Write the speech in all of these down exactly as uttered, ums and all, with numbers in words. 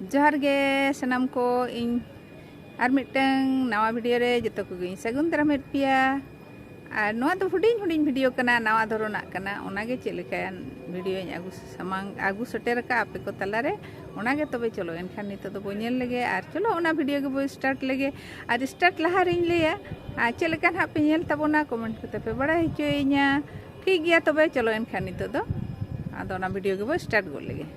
ᱡᱚᱦᱟᱨ ᱜᱮ ᱥᱟᱱᱟᱢ ᱠᱚ, ᱤᱧ ᱟᱨ ᱢᱤᱫᱴᱟᱝ ᱱᱟᱣᱟ ᱵᱷᱤᱰᱤᱭᱳ ᱨᱮ ᱡᱚᱛᱚ ᱠᱚᱜᱮᱧ ᱥᱟᱹᱜᱩᱱ ᱫᱟᱨᱟᱢᱮᱫ ᱯᱮᱭᱟ᱾ ᱟᱨ ᱱᱚᱣᱟ ᱫᱚ ᱦᱩᱰᱤᱧ ᱦᱩᱰᱤᱧ ᱵᱷᱤᱰᱤᱭᱳ ᱠᱟᱱᱟ, ᱱᱟᱣᱟ ᱫᱷᱚᱨᱚᱱᱟᱜ ᱠᱟᱱᱟ᱾ ᱚᱱᱟᱜᱮ ᱪᱮᱫ ᱞᱮᱠᱟᱭᱟᱱ ᱵᱷᱤᱰᱤᱭᱳᱧ ᱟᱹᱜᱩ ᱥᱟᱢᱟᱝ, ᱟᱹᱜᱩ ᱥᱮᱴᱮᱨ ᱟᱠᱟᱫᱼᱟ ᱟᱯᱮ ᱠᱚ ᱛᱟᱞᱟᱨᱮ, ᱚᱱᱟᱜᱮ ᱛᱚᱵᱮ ᱪᱚᱞᱚ ᱮᱱᱠᱷᱟᱱ ᱱᱤᱛᱚᱜ ᱫᱚᱵᱚ ᱧᱮᱞ ᱞᱮᱜᱮ᱾ ᱟᱨ ᱪᱚᱞᱚ ᱚᱱᱟ ᱵᱷᱤᱰᱤᱭᱳ ᱜᱮᱵᱚ ᱥᱴᱟᱨᱴ ᱞᱮᱜᱮ᱾ ᱟᱨ ᱥᱴᱟᱨᱴ ᱞᱟᱦᱟ ᱨᱤᱧ ᱞᱟᱹᱭᱟ, ᱟᱨ ᱪᱮᱫ ᱞᱮᱠᱟ ᱱᱟᱦᱟᱜ ᱯᱮ ᱧᱮᱞ ᱛᱟᱵᱚᱱᱟ, ᱠᱚᱢᱮᱱᱴ ᱠᱟᱛᱮ ᱯᱮ ᱵᱟᱲᱟᱭ ᱦᱚᱪᱚᱭᱤᱧᱟ᱾ ᱴᱷᱤᱠ ᱜᱮᱭᱟ, ᱛᱚᱵᱮ ᱪᱚᱞᱚ ᱮᱱᱠᱷᱟᱱ ᱱᱤᱛᱚᱜ ᱫᱚ ᱟᱫᱚ ᱚᱱᱟ ᱵᱷᱤᱰᱤᱭᱳ ᱜᱮᱵᱚ ᱥᱴᱟᱨᱴ ᱜᱚᱫ ᱞᱮᱜᱮ᱾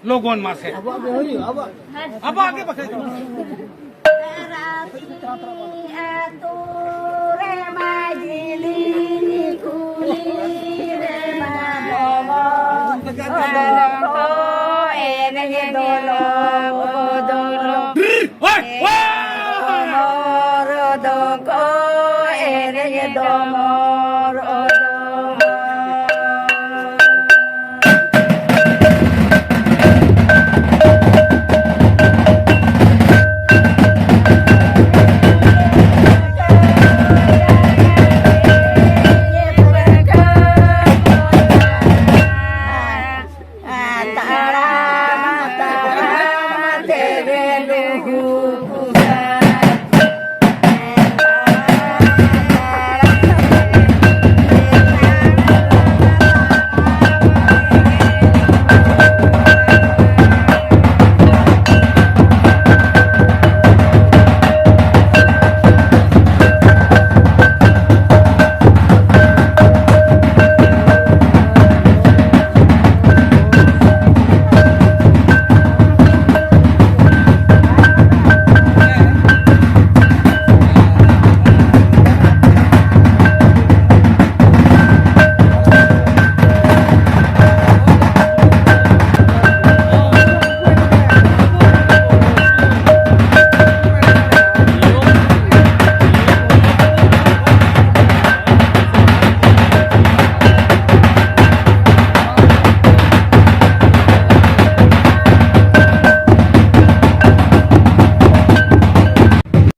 ᱞᱚᱜᱚᱱ ᱢᱟᱥᱮ᱾ ᱟᱵᱚᱣᱟᱜ ᱜᱮ ᱦᱩᱭᱩᱜᱼᱟ, ᱟᱵᱚᱣᱟᱜ᱾ ᱟᱵᱚᱣᱟᱜ ᱜᱮ ᱵᱟᱠᱷᱟᱡ ᱫᱚ᱾ ᱟᱹᱛᱩ ᱨᱮ ᱢᱟᱹᱡᱷᱤ ᱠᱩᱞᱦᱤ ᱨᱮ ᱢᱟ ᱫᱚ ᱮᱱᱮᱡ ᱫᱚᱞᱚ ᱵᱚᱫᱚᱞ᱾ ᱦᱳᱭ, ᱦᱳᱭ᱾ ᱦᱚᱲ ᱫᱚᱠᱚ ᱮᱱᱮᱡ ᱫᱚᱞᱚ